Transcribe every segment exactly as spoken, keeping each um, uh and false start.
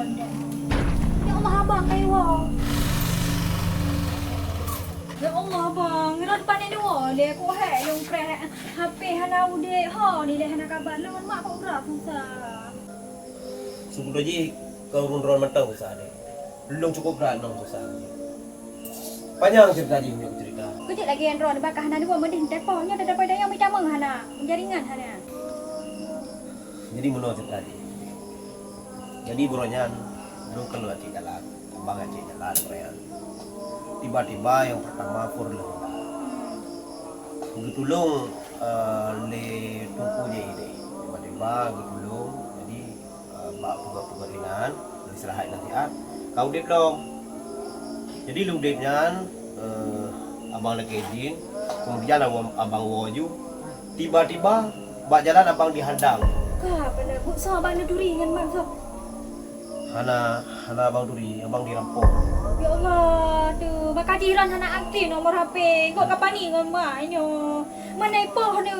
Ya Allah, abang, kayu. Ya Allah, abang, ngeran panen dua lé, ku hek lôn preh. H P hana udeb, ho ni lé hana kabar lôn, mak kok brat susah. Seubeutôi jih ka ureueng droe mantong susah deh. Lôn cukup brat ngon susah. Panyang cerita jih meunyoe cerita. Keucit lagèe nyan droe, bak ka hana dua meudeh teupeue, nyoe teudapat dayang meucamong hana, jaringan hana. Jadi meunoe cerita jih. Jadi buroe nyan lôn kalon cit jalan, abang cit jalan buroe nyan. Tiba-tiba nyang pertama four wheeler Honda. Geutulông, eh, lé Teungku J I D. Tiba-tiba geutulông, jadi, eh, bak peugöt-peugöt inan, istirahat inan siat, ka udeb lom. Jadi lôn udeb nyan, eh, abang lakèe idin, kemudian abang, abang woe ju. Tiba-tiba bak jalan abang dihadang. Ka, peue na buet soe abang neuturi ngon mak soe? Hana, hana abang turi, abang dirampok. Ya Allah, tu, maka jiran hana aktif nomor H P. Kok ka panik ngon mak nyoe? Mana ipoh tu?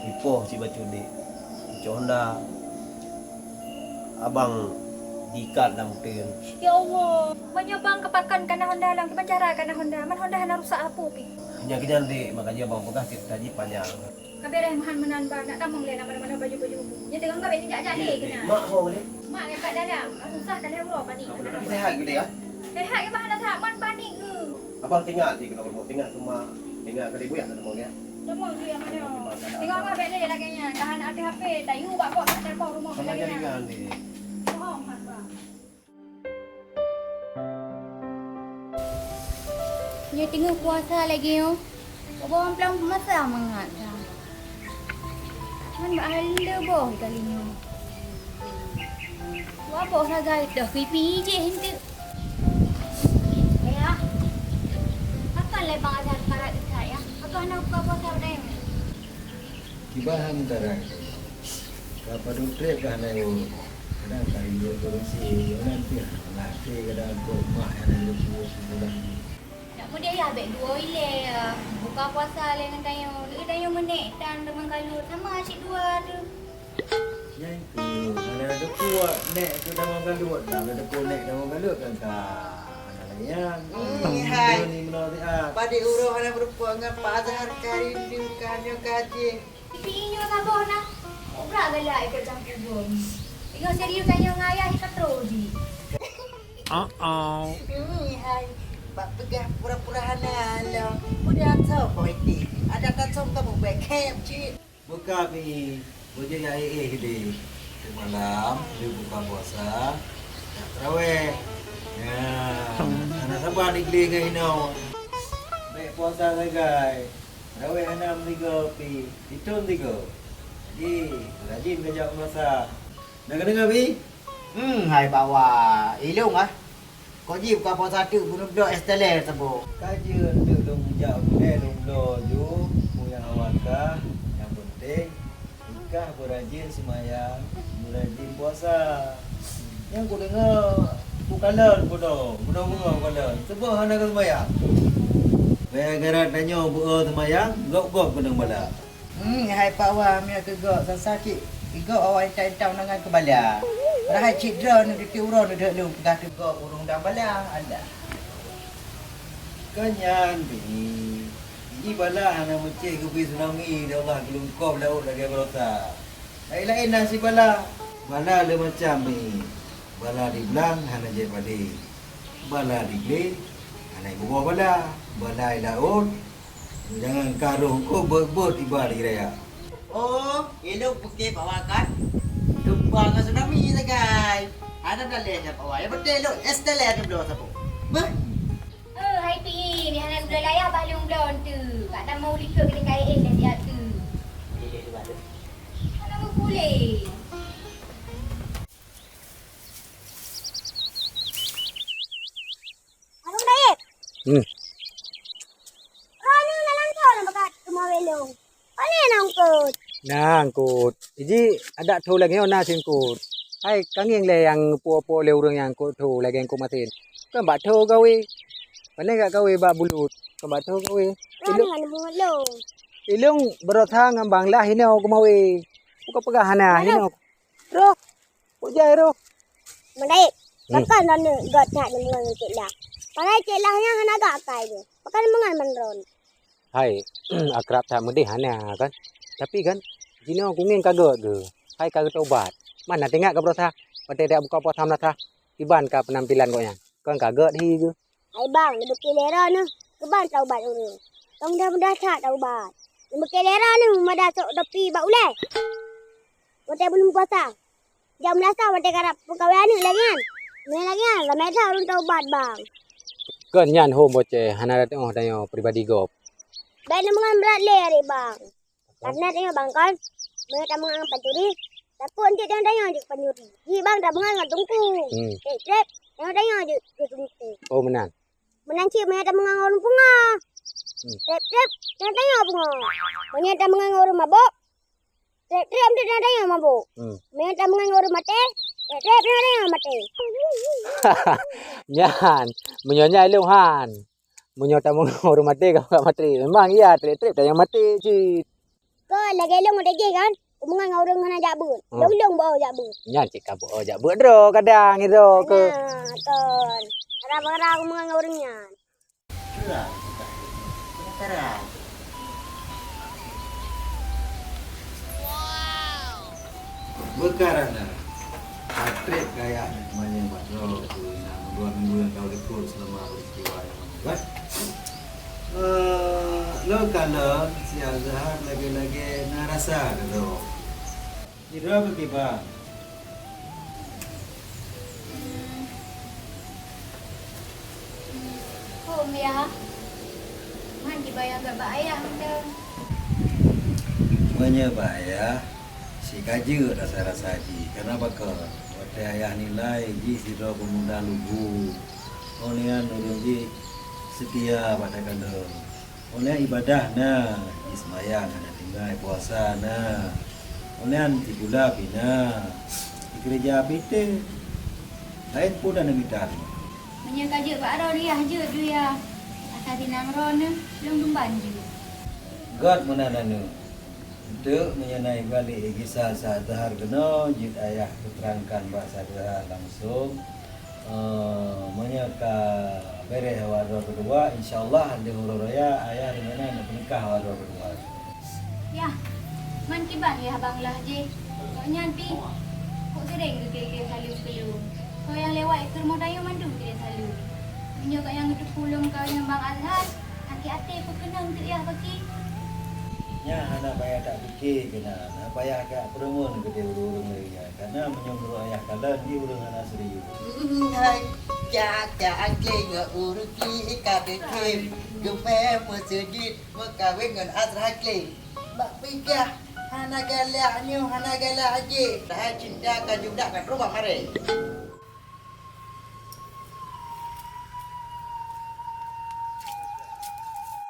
Ipoh cit bacut dek. Cok Honda. Abang diikat lam ten. Ya Allah, meunyoe bang keupakan kana Honda lam, kiban cara kana Honda? Man Honda hana rusak apo pih. Nyan keunyan dek, makajih abang peugah cerita jih panyang. Ka beres meuhan meunan ba, nak tamong lé na mana-mana baju-baju. Nyan teungoh ka bèk jak-jak lé keunan. Mak ho lé? Mak nyang kat dalam. Ka susah ka lhèe uroe panik. Sehat geude ya? Sehat ya, bah, dah sehat. Man panik ke? Abang tinggal di kena rumah, tinggal rumah. Tinggal kali buyak nak rumah ya. Rumah tu yang mana? Tengok abang bèk lé lagèe nyan. Tahan ada H P, tayu bak kok tak telepon rumah. Mana jaringan ni? Bohong, mak, bah. Nyoe teungoh puasa lagèe nyoe, ubak ureueng peulampung masa mangat that. Man bak haleue boh kali nyoe. Wah boh sagai dah kipi jih enteuk. Ayah, pakon lé bang Azhar parat that ya? Pakon hana buka puasa bak dayang? Kiban han meutarang. Ka padub trép ka hana ureueng. Kadang ka rindu keurusi, yoh nan pih hana maté, kadang kok mak nyang hana ureueng pih. Nak meudeh yah bèk dua ilèe, buka puasa lé ngon tanyoe. Lé tanyoe meunek tan teuma kalut, sama cit dua tu. Nyang keu hana teukuat nek keu tamong kalut, tak ada teukuat nek tamong kalut kan ka hana layan. Hmm, hai. Ni meunoe siat. Padé uroe hana beureumpok ngon Pak Azhar ka rindu ka nyoe ka jih. Tapi inyoe saboh na, kobra galak ikot campur bom. Ingat serius tanya ngon ayah, ikot terus ji. Uh-oh. Hmm, hai. Bak peugah pura-pura hana lom. Udah asoe politik. Ada kan som kamu baik khem cit. Buka pi, bujur ya eh eh gede. Semalam, dia buka puasa. Tak terawih. Ya, anak sabar di geling ngai hino. Baik puasa sagai. Raweh hana meusigoe pi, itôn sigoe. Jadi, rajin geujaga masa. Na ka deungoe, Bi? Hmm, hai Pak Wa, ilong ah. Kok ji buka puasa teuk bunoe bloe es teler saboh. Ka jeuet teuk lôn jak u keudè lôn bloe ju, peue nyang awak ka, nyang penting Ikah beurajin seumayang, beurajin puasa. Nyang kudeungoe, kukalon bunoe, bunoe bungoh kukalon. Saboh hana ka seumayang. Gara-gara tanyoe beu seumayang, gob-gob keunong bala. Hmm, hai Pak Wa, meunyoe keu gob sasa cit, gob awai intat-intat undangan keu bala. Padahai cit droeneuh ditiep uroe neuduek lôn peugah teugob ureueng dang bala. Alah. Ka nyan, Bi. Ji bala hana meucéh geubri tsunami di Allah geulungkôb laôt lagèe baroesa. Laén-laén na cit bala. Bala lé macam, Bi. Bala di blang hana jép padé. Bala di glé hana ibuboh bala. Bala di laôt, jangankan roh eungkôt, beuet-beuet iba di raya. Oh, ilong pike Pak Wa kan? Gempa ngon tsunami sagai. Hana daleh nyan Pak Wa. Nyang penting lôn es teler neubloe saboh. Beuh. Eh, hai Pi, ni hana geuloe layah bah lôn bloe tu. Bak tamong likot keuneuk kayèe eh dah siap tu. Hana meupuléh. Abang Daib. Hmm. Kau ni dalam kau nak bakat rumah belong. Pane na eungkôt? Na eungkôt. Ji adak tho lagèe nyoe na cit eungkôt. Hai, ka ngieng lé nyang po-po lé ureueng nyang eungkôt tho lagèe eungkôt masin. Kon bak tho gawé. Pane ka gawé bak bulut. Kon bak tho gawé. Ilong, ilong beurasa ngon bang lah inoe keumawe. Buka peugah hana inoe. Roh. Kok jai roh. Bang Daib. Hmm. Pakon droeneuh göt that deungon Cik Lah? Padahai Cik Lah nyan hana göt akai jih. Pakon deungon mandron? Hai, akrab that meudeh hana kan? Tapi kan, jinoe kungeng ka göt geuh. Hai ka geutobat. Mana teuingat ka beurasa? Watèe dak buka puasa meurasa. Kiban ka peunampilan gobnyan. Kon ka göt hi geuh. Hai bang, neubeuki lé droeneuh, keuban taubat ureueng. Ka mudah-mudah that taubat. Neubeuki lé droeneuh meumada sôk topi bak ulèe. Watèe buleuen puasa, jak meulasah watèe karab peukawen aneuk lagèe nyan. Meunyo lagèe nyan, ramè that ureueng taubat bang. Kon nyan hom boceh, hana teu'oh tanyoe pribadi gob. Bèk neumeungon brat lé aré bang. Karena tanyoe bang kon, meunyoe tameungon pancuri, takot eunteuk tanyoe jeuet pancuri. Jih bang tameungon ngon teungku. Hmm. Trép-trép, tanyoe jeuet, jeuet teungku. Oh, meunan. Meunan cit meunyoe tameungon ngon ureueng pungo. Hmm. Trép-trép, tanyoe pungo. Meunyoe tameungon ngon ureueng mabök, trép-trép eunteuk tanyoe mabök. Hmm. Meunyoe tameungon ngon ureueng maté, trép-trép tanyoe maté. Nyan, meunyoe nyan ilôn han. Meunyoe tameungon ureueng maté, ka maté. Memang iya, trép-trép tanyoe maté cit. Kon lagèe lôn watèe jéh kan, kumeungon ngon ureueng hana jak beuet. Hmm. Lôn-lôn beu jak beuet. Nyan cit ka beu jak beuet droe kadang, droe keu. Nah, kon. Rab-rab kumeungon ngon ureueng nyan. Beukara na. Patrick kaya manyang bak droe tu na dua minggu nyang ka likot selama peristiwa nyang manyang kan. Eh, lôn kalon si Azhar lagèe-lagèe na rasa keu droe. Sidroe peukiban. Hmm. Hom ya. Man kiban nyang gèt bak ayah mantong. Meunyoe bak ayah, si ka jeuet rasa-rasa jih. Karena bak keu, watèe ayah nilai jih sidroe peumuda lugu. Oh nyan ureueng jih seutia bak takalon. Oleh ibadah na, jiseumayang hana tinggai, puasa na. Oleh sikula pih na, dikeureuja pih teuh. Laén peue na neumita lom. Meunyoe ka jeuet bak droeneuh, yah jeuet lôn yah. Asai sinang droeneuh, lôn dum ban jeuet. Göt meunan aneuk. Eunteuk meunyoe na ibalek gisa Azhar keunoe, jeuet ayah peuterangkan bak Azhar langsong. Eh, meunyoe ka bèrèh awak droe keudua, insya Allah, di uroe raya, ayah di meunan neuk peunikah awak droe keudua. Yah, man kiban yah Bang Lah jih. Gobnyan pih, kok seuréng geukirém saleuem keu lôn. Soe nyang lewat keu rumoh tanyoe mandum kirém saleuem. Meunyoe gobnyan geuteupeue lôn meukawen ngon Bang Azhar, sakét até peukeunong teuk yah baki. Nyan hana payah tapike keunan, hana payah gak peureumeun keudéh ureueng-ureueng lagèe nyan. Karena meunyoe meunurot ayah kalon, di ureueng hana serius. Hai, jak-jak akhé ngon ureueng klik ka teukhém. Geumè meuseujid meukawen ngon Azhar akhé. Bak peugah hana galak nyoe, hana galak jih. Padahai cinta ka judak ka trôh bak maré.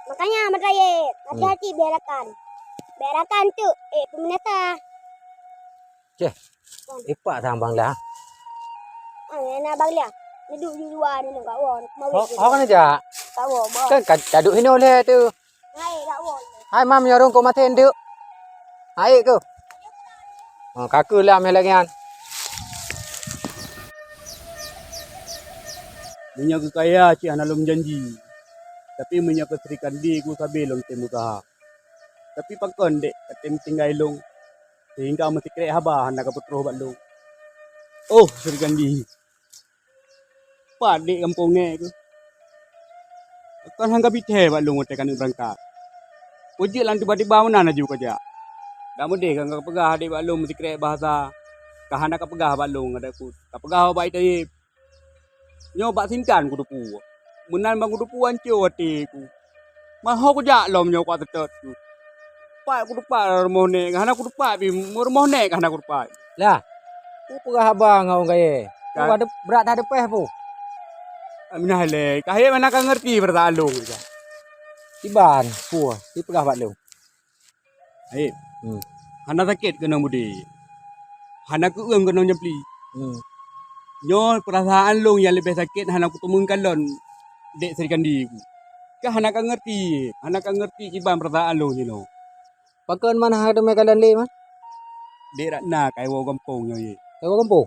Makanya, Mat Rayeuk, hati-hati biarakan. Biarakan tu, eh, peminasa. Ceh, ipak sang Bang Lah. Ah, na Bang Lah. Neuduk di luwa ni, nak kawan. Ho, ho kan aja. Kawan, bang. Kan ka-, kaduk hino leh tu. Hai, kawan. Hai, mam, nyorong kau mati nduk. Hai, ku. Ha, kaku lah meh lagi kan. Meunyoe keu kaya cit hana lôn janji. Tapi meunyoe keu Sri Kandi ku sabe lôn tem usaha. Tapi pakon dek ka tem tinggai lôn. Sehingga meusikrek haba hana ka peutroh bak lôn. Oh, Sri Kandi. Pat dek gampông nge keuh. Kon hana bithèe bak lôn watèe keuneuk beurangkat. Peujeuet lam tiba-tiba meunan laju kajak. Dak meudeh ka kapeugah dek bak lôn meusikrek bahasa. Ka hana kapeugah bak lôn adak kut. Kapeugah bak Itayeb. Nyoe bak sintan kuteupeue. Meunan ban kuteupeue ancô até ku. Maho kujak lom nyoe kuat teutôt. Pat kutupat rumoh nèk, hana kutupat pih, rumoh nèk hana kutupat. Lah, peugah haba ngon ureueng kayèe. Kan. Peugah de-, brat that deupèh pu. Aminah lé, kahé mana ka ngerti peurasaan lôn. Iban, pu, dipeugah bak lôn. Hai. Hmm. Hana sakét keunong budi. Hana keueung keunong jampli. Hmm. Nyoe peurasaan lôn nyang leubeh sakét hana kuteumeukalon Dek Sri Kandi ku. Ka hana ka ngerti, hana ka ngerti kiban peurasaan lôn jinoe. Pakon man hana teumeukalon lé, man? Dek Ratna ka iwoe gampông nyoe. Ka iwoe gampông?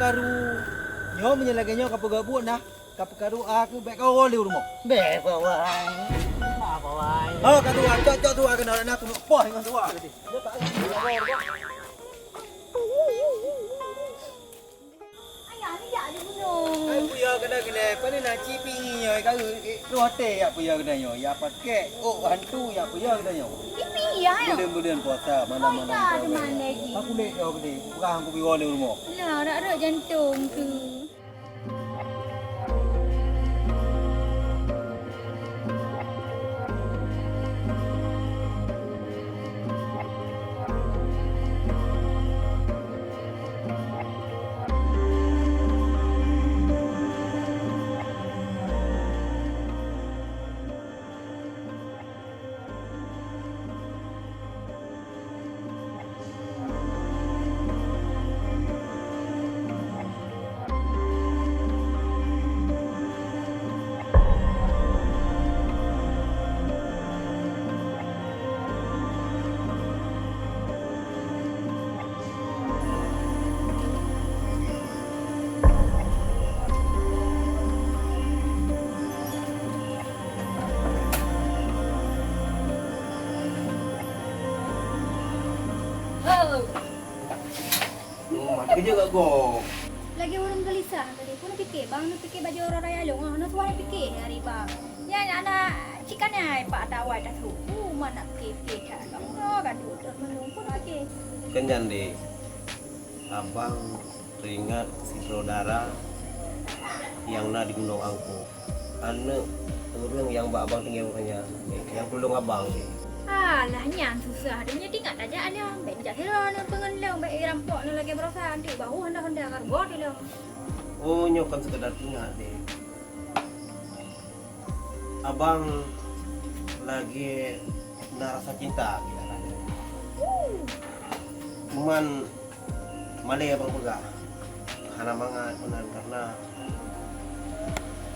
peukaru. Nyoe meunyoe lagèe nyoe ka peugah buet nah, ka peukaru a keuh bèk kawoe lé u rumoh. Bèk, Pak Wai. Apa, Wai? Oh, ka tuha, cok, cok tuha keunoe, na keuneuk poh ngon tuha tadi. Ayah ni jak di gunung. Kadang gini, paling nak cipi nyoe, kau, eh, roh teh ya payah geutanyoe, ya pakai, oh, hantu ya payah geutanyoe. Cipi ya, ya? Bulan-bulan puasa, malam-malam Puasa terawih. Teman lagi. Aku lek kau gede, perang aku biwa le rumah. Lah, rak-rak jantung tu. Oh, mat kerja kat kau. Lagi ureueng geulisah tadi. Pun pikir, bang, nu pikir baju orang raya lôn. Ah, na suah pikir ni hari, bang. Nyan anak cik kan ai pak dawai dah tu. Uh, mana pikir-pikir dah. Bang, oh, gaduh terus menunggu pun lagi. Kan nyan, Dek. Abang teringat sidroe dara nyang na di Gunong Angkuh. Aneuk ureueng nyang bak abang tinggai uroe nyan, nyang tulông abang. Alah, nyan susah. Donya tinggai tajak lom. Bèk jak sidroe aneuk peungeut lôn, bèk irampok lôn lagèe baroesa. Anti bahu honda-honda ka rugoe lom. Oh, nyoe kon sekedar ingat, Dek. Abang lagi na rasa cinta kita kan. Cuman malèe abang peugah hana mangat meunan karena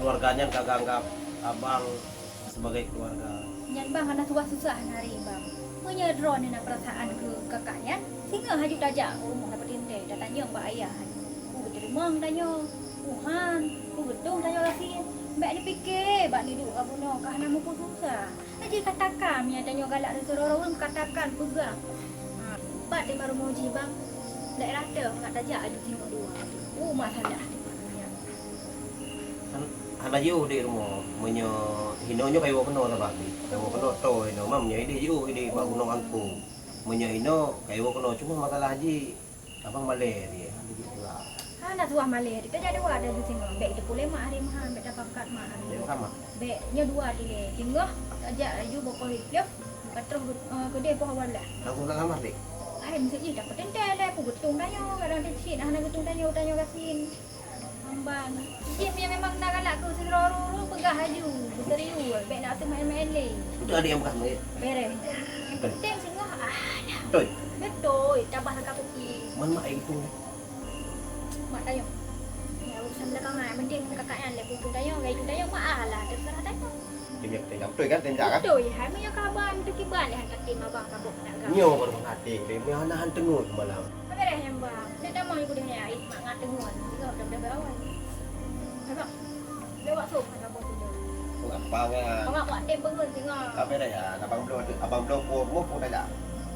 keluarga nyan ka anggap abang sebagai keluarga. Nyan bang hana tuah susah nari bang. Meunyoe droeneuh na perasaan keu kakak nyan, singoh haju tajak u rumoh tapeutintai, tatanyong bak ayah. Peue geuteurimong tanyoe, peue han, peue geutông tanyoe gasien. Bèk neupike bak neuduek ka bunoe ka hana muphom susah. Laju katakan, meunyo tanyoe galak reusurong ureueng, katakan peugah. Ha, pat teuma rumoh jih bang. Daerah teuh ngat tajak aju singoh dua. Uh, masalah teuma nyan. Han-, hana jiôh dek rumoh. Meunyo hinoe nyoe kayue woe keunoe sabab jih. Kayue woe keunoe toe hinoe. Mam nyoe ideh jiôh ideh bak Gunong Angkuh. Meunyo hinoe kayue woe keunoe, cuma masalah jih abang malèe dia, han jeuet pula. Hana tuah malèe, tajak dua aju singoh. Bèk teupeu lé mak hari meuhan, bèk tapakat mak hari. Bèk makan mak? Bèk, nyoe dua dilèe. Singoh tajak aju bukon siplôh, ka troh, eh, keudeh poh dua blah. Langsung tak lamar dek? Hai, maksud jih dak peuteuntèe lé, peue geutông tanyoe, kadang teucit hana geutông tanyoe, tanyoe gasien. Ambang. Jih meunyo memang na galak keu sidroe ureueng, peugah aju, beuserius, bèk na seumaén-maén lé. Beutôi adek nyang peugah meuet? Beureh. Nyang penting singoh, ah, dah. Beutôi? Beutôi, tabah laka kupi. Man mak ai itu. Mak tanyoe. Ya, urusan belakang, yang penting kakak nyan lé, pun tanyoe, gaya tanyoe, mak, alah, terserah tanyoe. Dia punya pertanyaan betul kan, tenda kan? Betul, hai, meunyoe kaban, tu kiban lé, han tatim abang, kabok nak gam. Nyoe baru mengating, dia punya anak han tengok malam. Apa dah yang bang? Saya tak mau ikut dia, ai, mak ngat tengok. Tengok, dah, dah, dah, awal. Abang, lewat tu, kan abang tu. Oh, gampang kan? Abang buat tem pengun, tengok. Apa dah ya? Abang belum, abang belum, pun, pun, pun dah.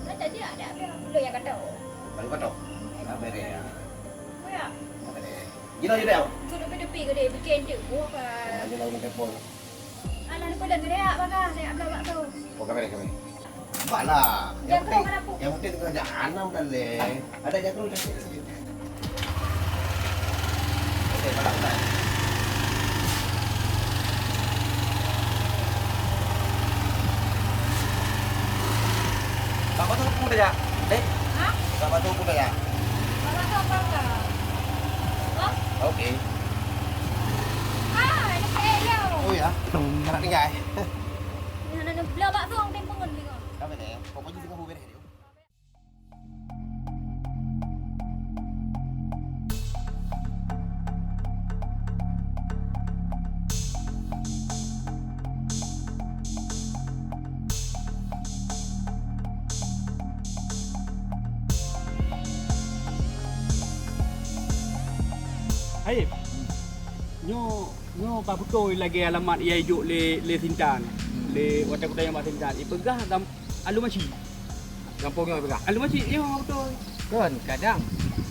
Dah, dah, dah, dah, dah. Belum yang kata. Baru kata. Apa dah ya? Apa ya? Apa dah ya? Gila je dah. Tu depi-depi ke dia, bikin je. Buah kan. Aja lalu telepon. Alah, lupa dah gerak bagah, saya ablah bak tu. Oh, kamera, kamera. Nampak lah. Yang penting, yang penting tengah jahanam dah leh. Ada jago dah. Okey, balak, balak. Bak batu pun dah jak. Eh? Ha? Bak batu pun dah jak. Bak batu apa enggak? Ha? Okey. Ah, ini kayak dia. Oh ya, nak tinggal. Nah, nah, nah, belah bak tu, orang tempong kan, tengok. Apa ni? Pokoknya tengah bereh dia. Hai, nyoe, nyoe bak beutôi lagèe alamat nyang ijok lé, lé Sintan. Hmm. Lé watèe kutanyong bak Sintan. Ipeugah gam-, Alun Maci. Gampông nyoe peugah? Alun Maci nyoe beutôi. Kon, kadang.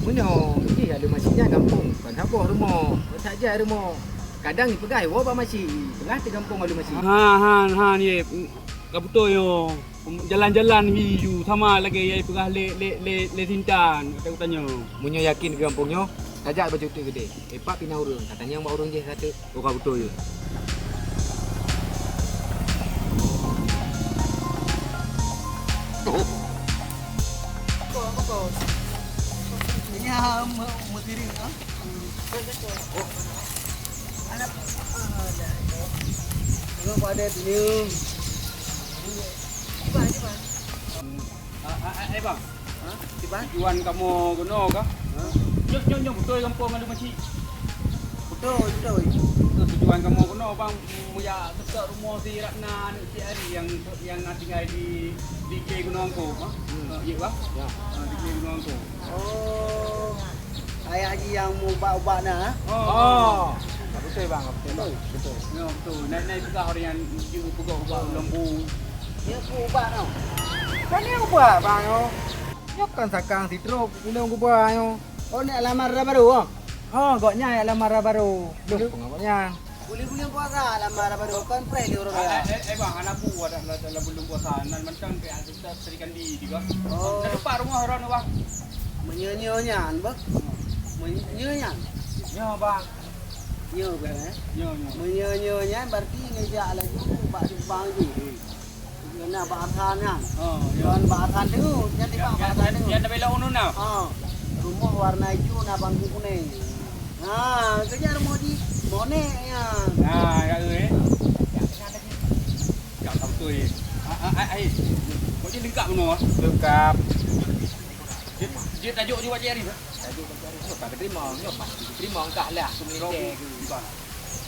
Meunyoe jih Alun Maci nyan gampông, kon saboh rumoh, kon saja rumoh. Kadang ipeugah iwoe bak Masyik, ipeugah teugampông Alun Masyik. Ha, ha, ha, ye. Ka beutôi nyoe. Jalan-jalan hi ju sama lagèe nyang ipeugah lé, lé, lé, lé Sintan, kata geutanyoe. Meunyoe yakin teugampông nyoe, tajak bak Cut Teuk Keudè. Eh, pat pih na ureueng, katanyong bak ureueng jih sateuk. Oh, ka beutôi. Ini ha, mau, mau tiring, ha? Anak, ah, dah. Tengok pada tu. Cuba, cuba. Ah, ah, ah, eh, bang. Ha? Cuba. Tujuan kamoe keunoe kah? Ha? Nyoe, nyoe, nyoe beutôi gampông Alun Masyik? Beutôi, beutôi. Tujuan kamoe keunoe, bang, meujak seutôt rumoh si Ratna, aneuk si Ari nyang, nyang na tinggai di, di K Gunong Angko, ha? Hmm. Ha, iya, bang? Ya. Ha, di K Gunong Angko. Oh. Ayah jih nyang meuubat-ubat na, eh? Oh. Oh. Beutôi, bang. Beutôi, bang. Beutôi. Ya, beutôi. Nai, nai peugah ureueng nyan jeuet peugah ubat lampu. Nyoe peue ubat nyoe? Pane ubat, bang, nyoe? Nyoe kan sakang sidroe ulôn geuba nyoe. Oh, nyoe lamara barô, oh? Ha, gobnyan lamara barô. Lôn peugah gobnyan. Buleuen-buleuen puasa lamara barô, kon preh di ureueng raya. Eh, eh, eh, bang, hana peue, dah, dah, dah buleuen puasa. Nan mantong pih ada Serikandi juga. Oh. Dah dapat rumoh droeneuh, bang. Meunyoe nyoe nyan, bah? Meunyoe nyan? Nyoe, bang. Nyoe, bang, eh? Nyoe, nyoe. Meunyoe nyoe nyan, berarti neujak laju bak simpang jih. Nyoe na bak Asan nyan. Oh, ya. Kon bak Asan teungoh, nyan tibak bak Asan teungoh. Nyan, nyan, nyan tabelok unu na? Oh. Rumoh warna ijo na bangku kunéng. Ha, keujak rumoh jih. Monek nyan. Ha, ya, eh. Ka beutôi. A, a, a, ai. Kok jih leungkap meunoe? Leungkap. Jeuet, jeuet tajok ju bak Cik Arif, eh? Tajok bak Cik Arif. Nyoe ka geuteurimong, nyoe pasti geuteurimong kah lah. Sumilitè geuh.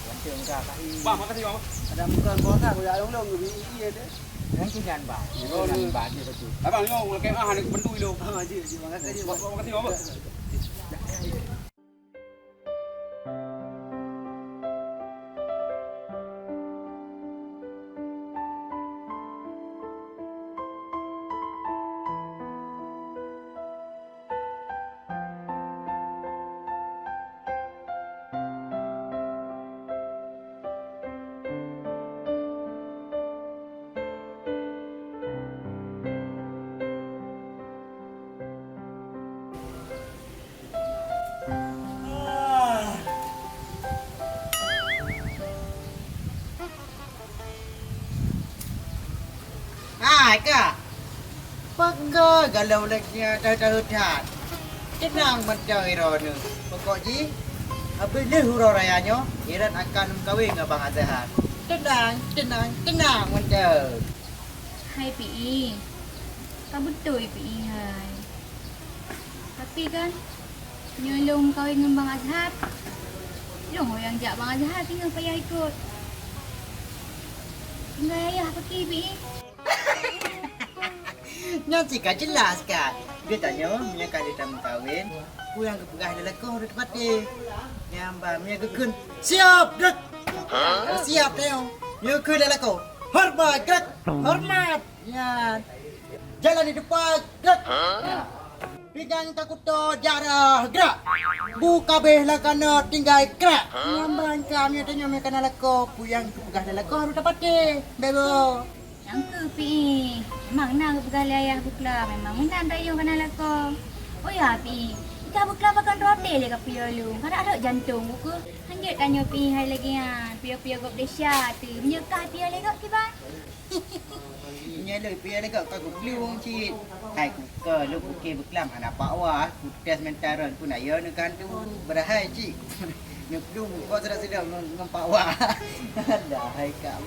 Ganteng kah, kah. Bang, makasih, Bang. Ada bukan boh na, kujak lôn-lôn geubi ié deh. Nyan tu nyan, Bang. Oh, nyan, Bang, dia betul. Abang, nyoe ulèe keuh hana geubandui lôn. Ha, jeuet, jeuet. Makasih, jeuet. Makasih, Bang. Hai, Kak. Pakon galak lagèe nyan, tahe-tahe that. Teunang mantong droeneuh. Pokok jih, habéh lheueh uroe raya nyoe, Iran akan meukawen ngon Bang Azhar. Teunang, teunang, teunang mantong. Hai, Pi. Ka beutôi, Pi, hai. Tapi kan, nyoe lôn meukawen ngon Bang Azhar, lôn ho nyang jak Bang Azhar singoh payah ikot. Tinggai ayah paki, Pi. Nyan cit ka jeulaih kan. Geutanyoe meunyoe ka lheueh tameukawen, peue nyang geupeugah lé lakoe harôh teupatéh. Nyan ban meunyoe geukheun, "Siap, Grek!" Siap tanyoe. Meunyoe geukheun lé lakoe, "Horeumat, Grek! Horeumat!" Nyan. Jalan di depan, Grek! Nyan. Pinggang takuto, jak rhah, gerak! Bu kabeh lam kana tinggai, krak! Nyan ban ka meunyoe tanyoe meunyoe kana lakoe, peue nyang geupeugah lé lakoe harôh tapatéh. Bebo! Nyang keuh, Pi. Memang na geupeugah lé ayah beuklam, memang meunan tanyoe kana lakoe. Oh ya, Pi. Ika beuklam pakon rot lé ka piôh lôn, ka rhot jantông buku. Hanjeuet tanyoe, Pi, hai lagèe nyan. Piôh-piôh gob desya teuh. Meunyoe ka piôh lé gob kiban. Nyan lôn piôh lé gob ka geupeuleueng cit. Hai kukeue lôn pike beuklam hana pak wah, kutes meuntara pun ayo neukandu beurahai cit. Neuplueng muko sidroe-sidroe ngon, ngon pak wah. Alah hai kak.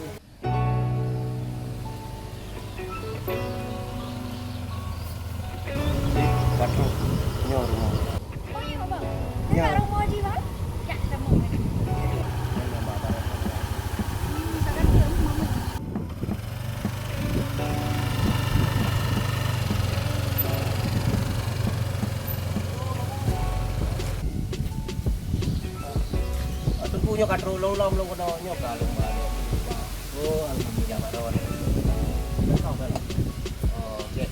Waduh, nyoe rumoh. Oh, iya, Bang. Nyoe. Dekat rumah Haji, Bang. Ya, sama. Hmm, tak ada, Mama. Teungku nyoe ka trôk lom-lom lôn keunoe, nyoe ka lôn ba lôn. Oh, alhamdulillah, baroe nyoe. Oh, oke.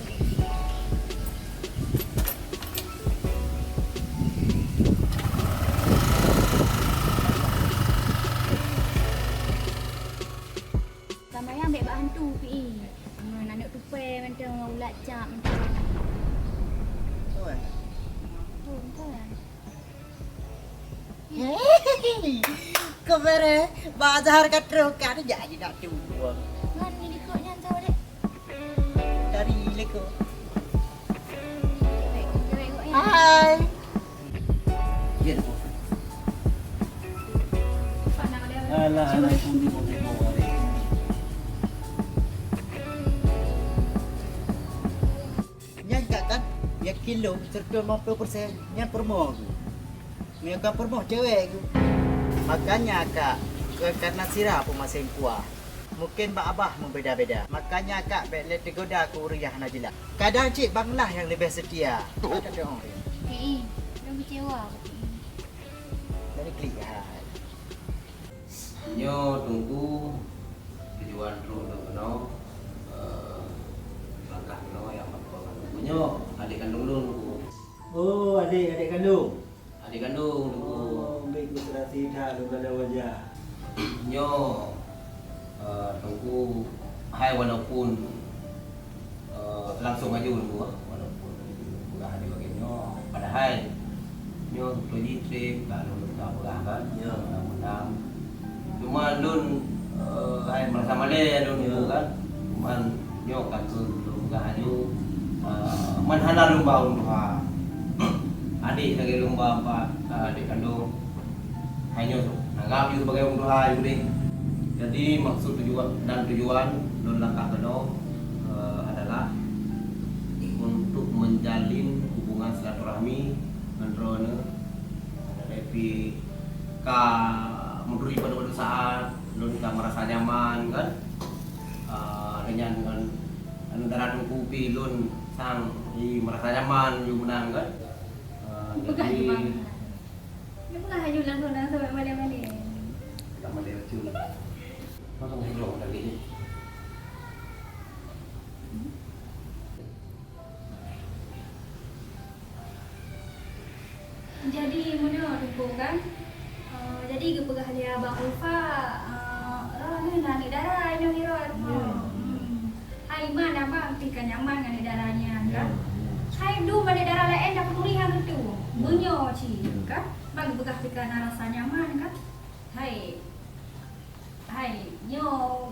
Ayang bèk bak hantu, Pi. Ngon aneuk tupai mantong, ngon ulat cap mantong. Betul. Oh, betul. Keubeureh, bazar ka trok, ka jak jinak tuwoe. Ngon ni likot nyan, sawa dek. Dari likot. Hai. Ya, Alah, alah, pun di pun di pun. Nyan kak kan, yakin lôn seratus lima puluh persen nyan peurumoh geuh. Meunyoe ka peurumoh cewek geuh. Makanya kak, bukan karena sira peumaseng kuah. Mungkin bak abah meubeda-beda. Makanya kak bèk lé teugoda keu ureueng nyang hana jeulaih. Kadang cit banglah nyang leubeh seutia. Ada dong. Hei, lôn keucewa. Dari kelihatan. Nyoe Teungku, tujuan trok lôn keunoe, eh, langkah keunoe nyang meukeue ngon Teungku. Nyoe adék kandông lôn, Teungku. Oh, adék, adék kandông? Adék kandông, Teungku. Oh, bèk geuseurah sida lôn gala wajah. Nyoe, eh, Teungku, hai walaupun Eh, langsung aju lôn buah, walaupun peugah aju lagèe nyoe. Padahai nyoe beutôi jih trép ka lôn ka peugah kan, ya, undang-undang. Cuma lôn, eh, hai merasa malèe lôn, ya, kan. Cuman nyoe ka keuh lôn peugah aju, eh, man hana lôn ba ureueng tuha. Adék lagèe lôn ba bak, eh, adék kandông. Hai nyoe, anggap yue sebagai ureueng tuha yue deh. Jadi, maksud tujuan dan tujuan lôn langkah keunoe, eh, adalah untuk menjalin hubungan silaturahmi ngon droeneuh. Tapi ka meuturi pada suatu saat lôn ka merasa nyaman kan, eh, dengan, dengan antara Teungku Pi lôn sang i merasa nyaman yue meunan kan. Eh, jadi, Dia peugah aju langsung, langsung bak malèe-malèe. Bak malèe bacut. Maka meuhidrong lagèe nyoe. Jadi, meunoe Teungku kan, eh, jadi geupeugah lé Abang Ulfa, eh, droeneuh na aneuk dara nyoe Irot. Ya. Hmm. Hai iman abang pih ka nyaman ngon aneuk dara nyan, kan? Ya, ya. Hai dum aneuk dara laén tapeuturi han reutôh. Ya. Meunyoe cit, ya, kan? Bang geupeugah pih ka na rasa nyaman, kan? Hai. Hai, nyoe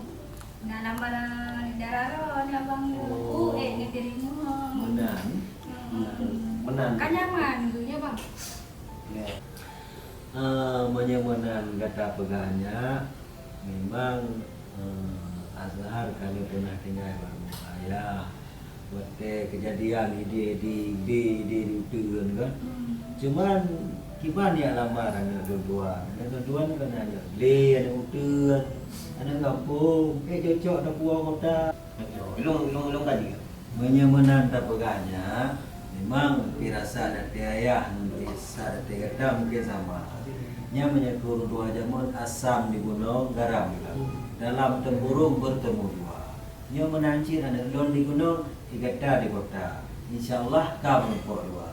na lamar aneuk dara droeneuh abang nyoe. Oh. Oh, eh, ngon diri nyoe. Meunan. Hmm. Meunan. Meunan. Ka nyaman geuh nyoe, Bang. Ya. Eh, meunyoe meunan gata peugah nyan, memang, eh, Azhar ka lheueh peunah tinggai bak rumoh ayah. Watèe keujadian idéh di, idéh, idéh di uteuen kan. Hmm. Cuman, kiban jak lamar aneuk lôn dua. Aneuk lôn dua nyoe kan aneuk glé, aneuk uteuen, aneuk gampông, eh, cocok tapuwoe kota. Ilong, ilong, ilong kaji. Meunyoe meunan tapeugah nyan, memang pirasat até ayah ngon pirasat até gata mungken sama. Nyan meunyoe keu ureueng tuha jameun, asam di gunong, garam di laôt. Dalam tempurung bertemu dua. Nyoe meunan cit aneuk lôn di gunong, di gata di kota. Insya Allah ka meurumpok dua.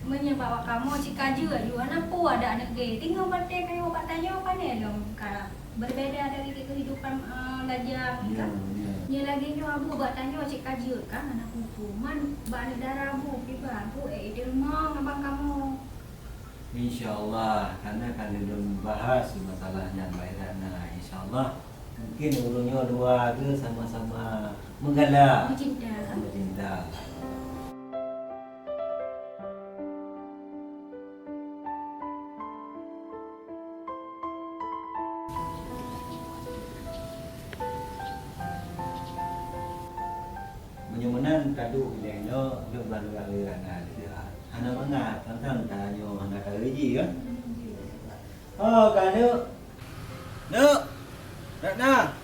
Meunyoe bak kamoe cit ka jeuet, hana peue adak aneuk glé. Teungoh batèe kayèe bak tanyoe, pane lom ka berbeda dari kehidupan, eh, lajang, ya, kan? Ya. Nyoe lagèe nyoe Abu bak tanyoe cit ka jeuet, kan? Hana peue-peue. Man bak aneuk dara Abu, kiban, Abu, eh, di rumoh ngon abang kamoe. Insya Allah, karena kan ulôn bahas masalah nyan baik dak na. Insya Allah, mungkin ureueng nyoe dua geuh sama-sama meugalak. Meucinta. Meucinta. Meunyoe meunan taduek ilèe nyoe, lôn ban lôn lagèe hana lé. Hana mangat, tantang tanyoe hana ka reuji kan? Oh, ka neuk. Neuk. Ratna.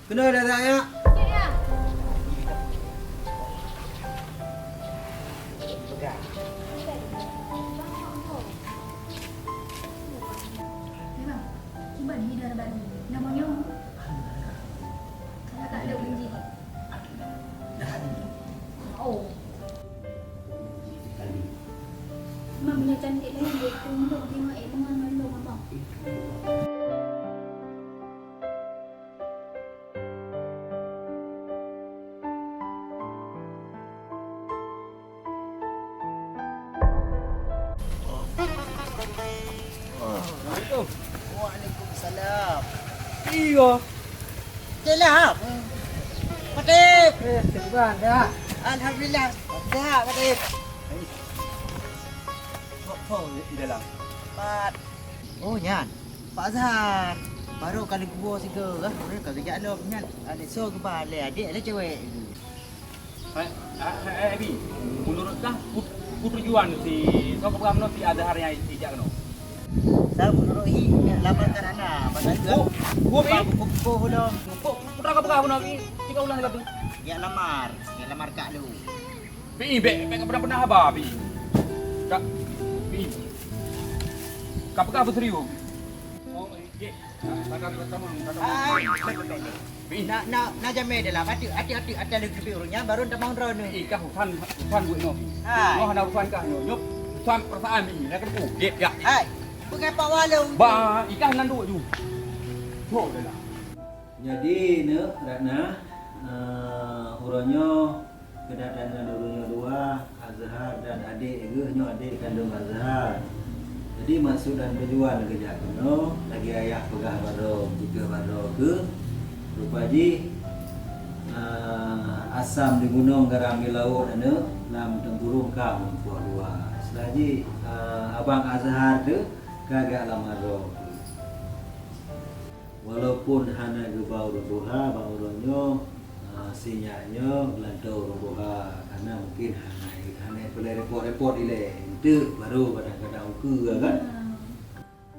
Keunoe dah tak ya? Ya, ya. Pegang. Memang. Kiban leader baru. Nama nyoe? Kakak Dok Benji. Oh. Memang punya cantik lain, dia tunduk tengok, eh, pengen meluk abang. Assalamualaikum. Waalaikumsalam. Iya. Jelah. Patik. Eh, sebuah dah. Alhamdulillah. Sehat, Patik. Ho, ho, di dalam. Pat. Oh, nyan. Pak Azhar. Baru kali gua siga, ah. Baru kali jak lom nyan. Ada so ke ba, le adik, ada cewek. Hai, hai, hai, hai, Bi. Menurut kah, pu-, pu tujuan si, so, program no si Azhar nyang ijak keunoe? Sa menurut hi, lamar kan ana, pasal tu. Oh, oh, Bi. Buku, buku, buku, buku. Kok, kok, kok, kok, kok, Bi? Cik ulang lagi. Ya lamar, ya lamar kak lu. Bi, bek, bek, pernah, pernah haba, Bi. Kak, Bi. Kak, peugah beuserius. Oh, eh, jek. Hai, Bi. Na, na, na jamé dah lah. Atik, atik, atik, atik lagi lebih urutnya, baru entah mau droe ni. Eh, kah urusan, urusan buat no. Hai. No, hana urusan kah no. Nyop, urusan perasaan ni. Nak kena. Dek, ya. Hai. Bukan Pak Walu. Ba, ikah nan duk ju. Ho dah lah. Jadi, neuk Ratna, eh, uroe nyoe Keudatangan ureueng nyoe dua, Azhar dan adék geuh nyoe, adék kandông Azhar. Jadi, maksud dan tujuan geujak keunoe, lagèe ayah peugah baroe, jikheun baroe keu rupa jih, ah, asam di gunong, garam di laôt, aneuk lam teungkurong ka meupoh dua. Seulaji, ah, abang Azhar teuh ka geujak lam aro. Walaupun hana geuba ureueng tuha bak uroe nyoe, ah, sinyak nyoe geulantoe ureueng tuha, karena mungkin hana, hana peureulèe repot-repot ilèe. Enteuk baru kadang-kadang ukeue kan.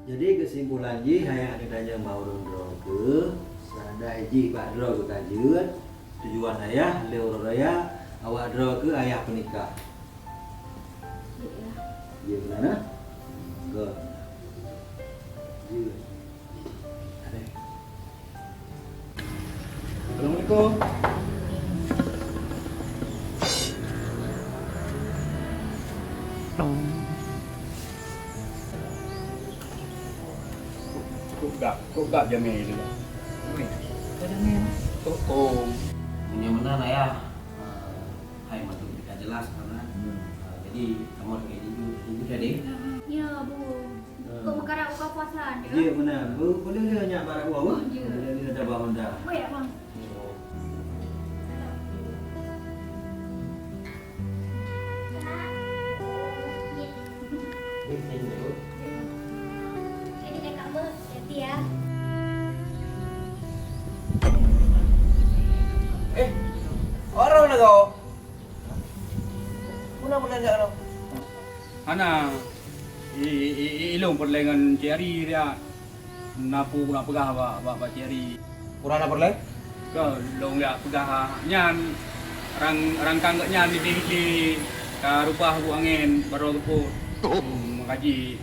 Jadi, keusimpulan jih, ayah neutanyong bak ureueng droe keuh, seandai jih bak droe geuh ka jeuet, tujuan ayah lé uroe raya, awak droe keuh ayah peunikah. Jeuet meunan, nah? Good. Jeuet. Assalamualaikum. Kok gak, kok gak jamé tu? Ui, kok jamé? Kok, kok. Meunyoe meunan, Ayah. Hai, mantong kita jelas, kan? Hmm. Ah, jadi, kamu lagi tidur, tidur tadi? Ya, Bu. Hmm. Kok meukarap buka puasa, ya? Iya, benar. Bu, boleh dia nyak barak buah, Bu? Iya. Boleh dia ada bahan dah. Boleh, Bang. Eh, orang na kau. Muna muna jak kau. Hana. I, i, i, i, ilong peureulèe ngon Cik Ari dia. Na peue guna peugah bak, bak, bak Cik Ari. Kurang na peureulèe? Ka lôn jak peugah nyan, rang, rangkang geuh nyan di, di, di ka rubah bu angén baroe geupôt. Hmm, meukaji.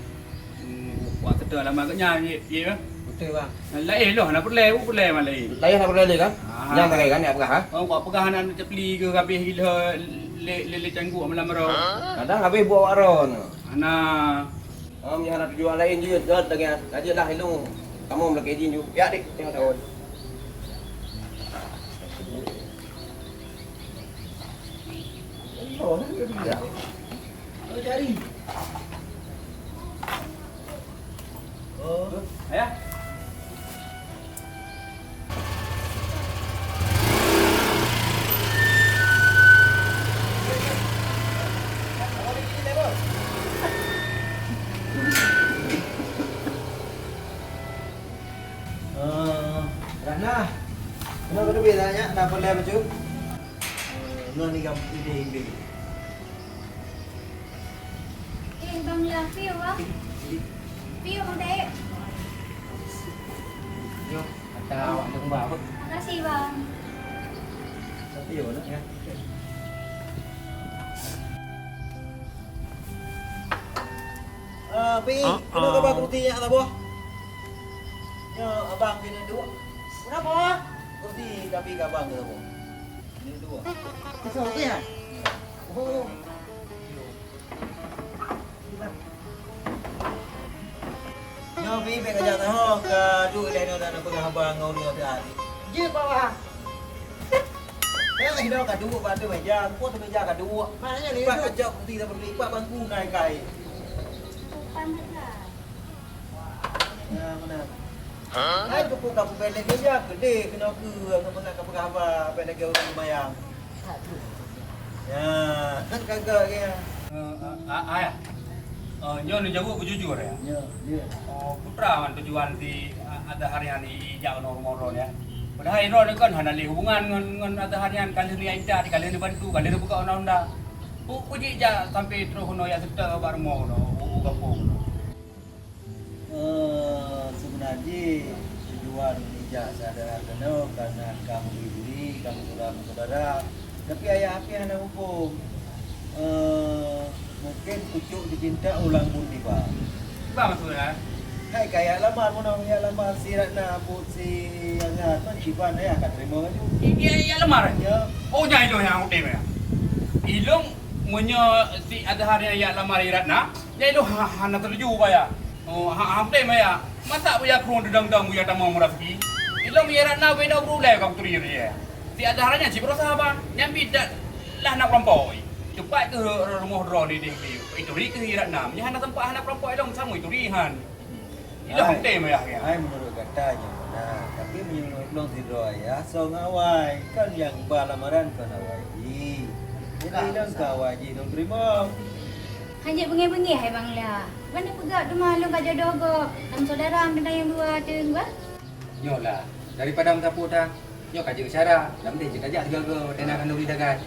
Hmm, buat seuteu lama geuh nyan, ye, ye, bah. Beutôi, Bang. Laén loh, na peureulèe, bu peureulèe ma laén. Laén na peureulèe lé kan? Ah. Nyang tagai kan, nyang peugah, ha? Oh, kok peugah nan teupli ke habéh gila lé, lé, lé cangguek malam baroe. Kadang habéh buat wak ron. Ana. Om, nyang hana tujuan laén jeuet, jeuet lagèe, lagèe lah ilong. Kamoe meulakèe jih ju. Ya, dik, tengok tahun. Oh, ya. Oh, cari. Oh. Ayah. Eh, Ratna, kenapa tu beda nya? Kenapa dia macam? Eh, ngon ni gam ide-ide. Eh, Bang Lam, piôh, Bang. Piôh, Bang Daek. Yo, kata awak nak kembang apa? Makasih, Bang. Tapi yo, nak ya. Eh, Pi, kena kaba kursi nyak saboh? Nyoe abang kena duek. Kenapa? Kursi tapi ka abang kena saboh. Ini dua. Bisa, oke ya? Oh. Nyoe Pi, bèk kajak taho ka duek ilèe nyoe dan peugah haba ngon ureueng nyoe teuh. Jeuet, Pak Wah. Eh, inoe ka duek bak ateueh mèja, rupa ateueh mèja ka duek. Maknanya lé Pak duek. Kajak bukti dah beri, Pak bangku ngai kai. Bukan dekat. Wah, Nah, mana? Hai, pupuk kamu pendek je, ya, gede kena ke, kamu nak kamu haba, pendek ke orang bayang. Ya, kan kagak ya. Eh, eh, ah, ayah. Eh, nyoe neujaweueb beujujur, ya? Ya, ya. Oh, putra man tujuan si, ah, Azhar nyan i-, ijak keunoe rumoh droeneuh, ya? Padahai droeneuh kan hana lé hubungan ngon, ngon Azhar nyan, ka lheueh neujak intat, ka lheueh neubantu, ka lheueh neupeugah undang-undang. Peue, peue jijak sampai troh keunoe ijak seutôt bak rumoh keunoe, u, u gampông keunoe? Eh, seubeuna jih tujuan ijak si Azhar keunoe karena ka meubri-bri, ka meusyedara-meusyedara. Tapi ayah akhé hana muphom. Eh, mungken pucôk dicinta ulang buet tiba. Kiban maksud, eh? Hai, ka ijak lamar meunoe, ijak lamar si Ratna buet si Azhar, kan kiban ayah ka teurimong laju. I-, i-, ijak lamar, eh? Ya. Oh, nyan ilôn nyang udeb, ya. Ilôn meunyoe si Azhar nyang ijak lamar i Ratna, nyan ilôn ha-, hana teutuju baya. Oh, ha-, ha-, udeb baya. Masa buya krueng teudong-dong buya tamong meuraseuki? Ilôn i Ratna beda guru lé ka kuturi dia. Si Azhar nyan cit berusaha ba, nyan biet dak lah na keurampok. Teupat keu rumoh droe di deh, ituri keu i Ratna. Meunyo hana sempat hana keurampok ilôn, sampoe ituri han. Ilôn hai, hante meuayah nyan. Hai, menurut gata nyoe na, tapi meunyoe menurut lôn sidroe ayah, soe ngon awai, kan nyang ba lamaran kon awai jih. Jadi ilôn keu awai jih lôn teurimong. Hana beungéh-beungéh hai Bang La. Ban peugah teuma lôn ka jodoh gob, lam saudara meuteumanyong dua teuh, bah. Nyoe lah, daripada meusapeue tan, nyoe ka jeuet syara, lam deh jeuet tajak sigoe-goe, watèe na khanduri sagai.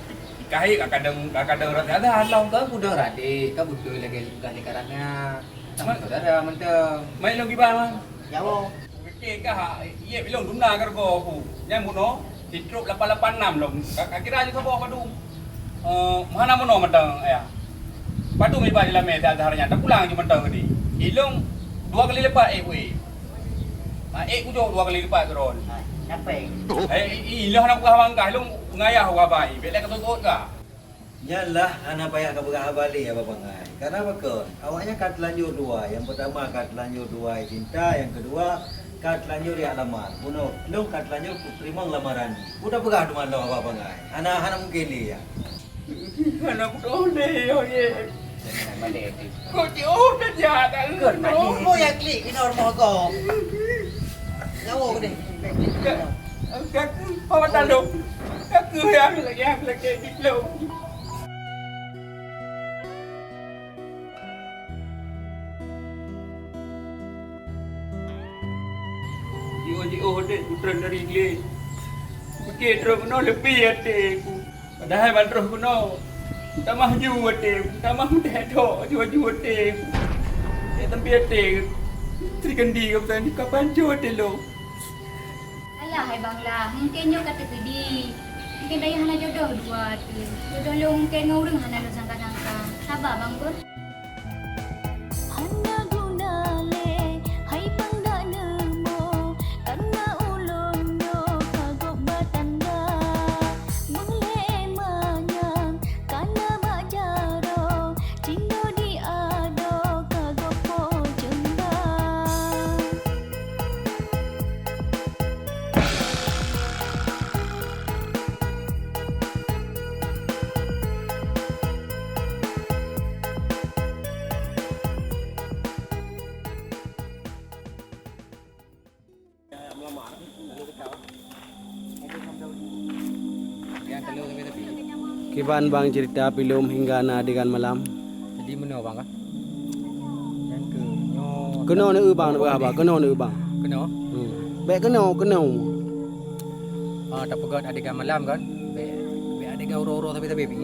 Kahé ka kadang, ka kadang rot sagai lom. Ka beudôh radek, ka beutôi lagèe peugah lé karana. Sama saudara mantong. Mai lôn kiban, Man. Nyawa. Oke kah, iya bilong duna keureugo aku. Nyang bunoe, di truk lapan lapan enam lom. Ka, ka kira ju saboh padum. Eh, meuhana meunoe mantong, ya. Padum iba di lamé si Azhar nyan, tapulang ju mantong tadi. Ilong dua kali lipat, eh, weh. Ha, eh, kujok dua kali lipat keudroe. Ha, capek. Eh, i-, i-, ilong hana peugah bangkah, ilong ngayah uka bai. Bèk lé ka sokot ka. Nyan lah hana payah kapeugah haba lé, Abang Pangai. Karena pakon? Awaknyan ka teulanjur dua. Nyang peutama ka teulanjur dua cinta, nyang keudua ka teulanjur jak lamar. Bunoe, lôn ka teulanjur kuteurimong lamaran. Peue tapeugah teuma lôn, Abang Pangai? Hana, hana mungken lé, ya. Hana kutoh lé, yo, ye. Kok jauh dah jahat, tak Kon, lôn. Mati. Mo ya klik kena rumah kau. Jauh deh. Kak, kak, apa tanduk? Kak, yang lagi, yang lagi di lôn. Jiôh-jiôh deh, putra dari Inggris. Pikir terus kena lebih hati aku. Padahai ban troh keunoe, tamah ju até, tamah meudak-dok ju-ju até. Nyan tampi até, Sri Kandi ka peusan, kapan ju até lôn. Alah hai Bang Lah, mungken nyoe ka teukeudi. Mungken dayah hana jodoh dua tu. Jodoh lôn mungken ngon ureueng hana lôn sangka-sangka. Saba Bang Bos. Hana guna lé hai bang dak neumo, karna ulôn nyoe ka gob batanda. Meulé manyang kana bak jaroe, cindô di adoe ka gob po jeunggam. Kiban bang cerita filem hingga na adegan malam? Jadi meunoe bang kah? Nyang keu nyoe. Keunoe neu bang, neu bah, keunoe neu bang. Keunoe? Hmm. Bèk keunoe, keunoe. Ah, tapeugöt adegan malam kan? Bèk, bèk adegan uroe-uroe sabe-sabe pi.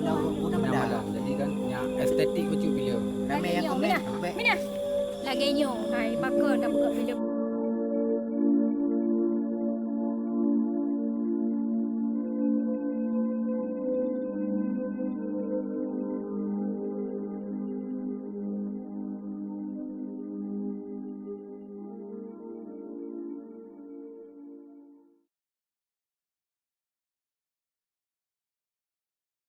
Udah, udah malam. Jadi kan nya estetik bacut filem. Ramai yang komen. Minah, minah. Lagèe nyoe, hai pakon tapeugöt filem.